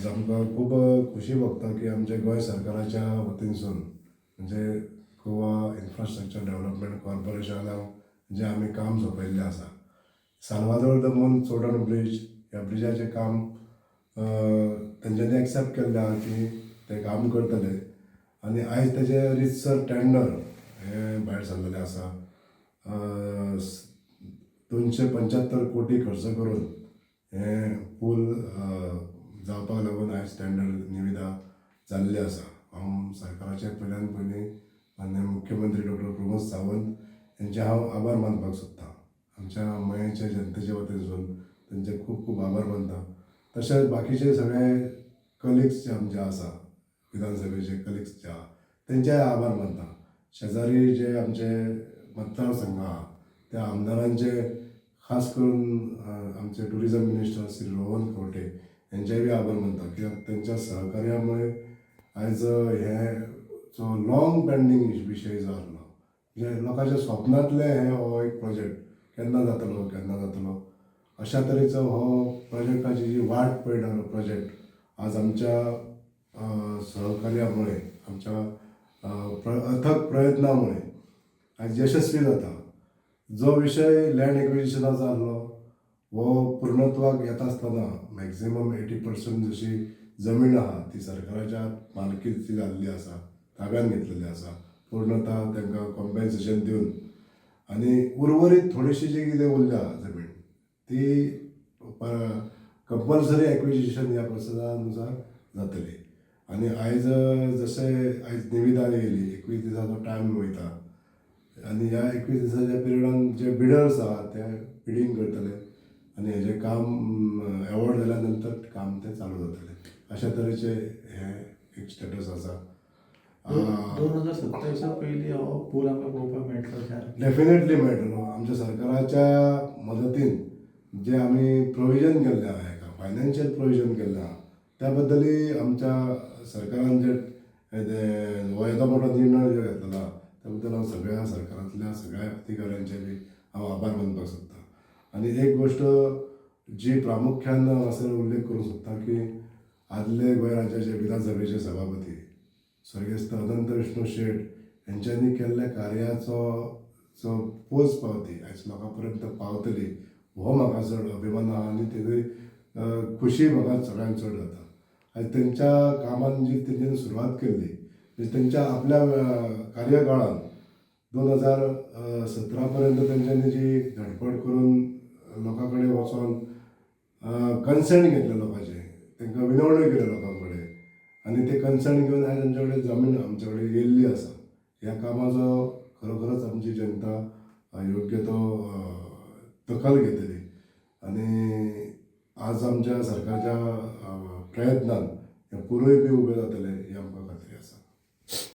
आयज आमकां खूब खोशी भोगता की आमच्या गोंय सरकाराच्या वतीनसून, म्हणजे गोवा इन्फ्रास्ट्रक्चर डेव्हलपमेंट कॉर्पोरेशनाक जें आमी काम सोंपयल्लें आसा, साल्वादोर the मून चोडण ब्रीज, ह्या ब्रिजाचें काम तेंच्यांनी एक्सेप्ट केल्लें आहा की तें काम करतले आनी आयज तेजें रितसर टेंडर हें भायर सरलेलें आसा. 275 कोटी खर्च करून हें पूल जावपाक लागून आयज टेंडर निविदा जाल्ली आसा. हांव सरकाराचे पयल्यान पयलीं माननीय मुख्यमंत्री डॉक्टर प्रमोद सावंत हेंचे हांव आभार मानपाक सोदतां. आमच्या मयेंच्या जनतेच्या वतीनसून तेंचे खूब खूब आभार मानता. तशेंच बाकीचे सगळे कलिग्स जे आमचे आसा, विधानसभेचे कलिग्स जे आहा, तेंचेय आभार मानता. शेजारी जे आमचे मतदारसंघ आहा त्या आमदारांचे, खास करून आमचे टुरिजम मिनिस्टर श्री रोहन खंवटे हेंचेय बी आभार मानता, कित्याक तेंच्या सहकार्यामुळे आयज हे जो लॉंग पेंडींग विशय जो आहलो, म्हणजे लोकांच्या स्वप्नांतले हे हो एक प्रोजेक्ट केन्ना जातलो, केन्ना जातलो अशा तरेचो हो प्रोजेक्टाची जी वाट पळयतालो प्रोजेक्ट आज आमच्या सहकार्यामुळे, आमच्या अथक प्रयत्नामुळे आयज यशस्वी जाता. जो विशय लँड एक्विजिशनाचो आहलो हो पूर्णत्वाक येता आसतना मॅक्झिमम 80% जशी जमीन आहा ती सरकाराच्या मालकीची जाल्ली आसा, ताब्यान घेतलेली आसा, पूर्णता तांकां कॉम्पेन्सेशन दिवन, आनी उर्वरीत थोडीशी जी कितें उरल्या जमीन ती कंपल्सरी एक्विजिशन ह्या प्रोसेसा नुसार जातली. आनी आयज जशें आयज निविदा येयली, 21 दिसाचो टायम वयता आनी ह्या 21 दिसाच्या पिरियडान जे बिडर्स आहा ते बिडींग करतले आनी हेजें काम एवॉर्ड जाल्या नंतर काम तें चालू जातलें. अशा तरेचें हें एक स्टेटस आसा. 2027 पयलीं हो पूल आमकां पळोवपाक मेळटलो चार? डेफिनेटली मेळटलो. आमच्या सरकाराच्या मदतीन जे आमी प्रोविजन केल्लें आहा, हेका फायनान्शियल प्रोविजन केल्लें आहा, त्या बद्दलूय आमच्या सरकारान जे हो येदो मोठो निर्णय जो घेतलेलो आहा त्या बद्दल हांव सगळ्या सरकारांतल्या सगळ्या अधिकाऱ्यांचे बी हांव आभार मानपाक सोदतां. आनी एक गोश्ट जी प्रामुख्यान हांगासर उल्लेख करूंक सोदता की आदले गोंय राज्याचे विधानसभेचे सभापती स्वर्गेस्त अनंत विष्णू शेट हेंच्यांनी केल्ल्या कार्याचो जो पोच पावती आयज लोकां पर्यंत पावतली हो म्हाका चड अभिमान आहा आनी तेजी खुशी म्हाका सगळ्यांत चड जाता. आनी तेंच्या कामान जी तेंच्यांनी सुरवात केल्ली, म्हणजे तेंच्या आपल्या कार्यकाळान 2017 पर्यंत तेंच्यांनी जी धडपड करून लोकां कडेन वचोन कन्सर्न घेतलें लोकांचें, तांकां विनवण्यो केल्यो लोकां कडेन आनी ते कन्सर्न घेवन आयज आमच्या कडेन जमीन आमच्या कडेन येयल्ली आसा. ह्या कामाचो खरोखरच आमची जनता योग्य तो दखल घेतली आनी आज आमच्या सरकारच्या प्रयत्नान हें पुरूय बी उबें जातलें ही आमकां खात्री आसा.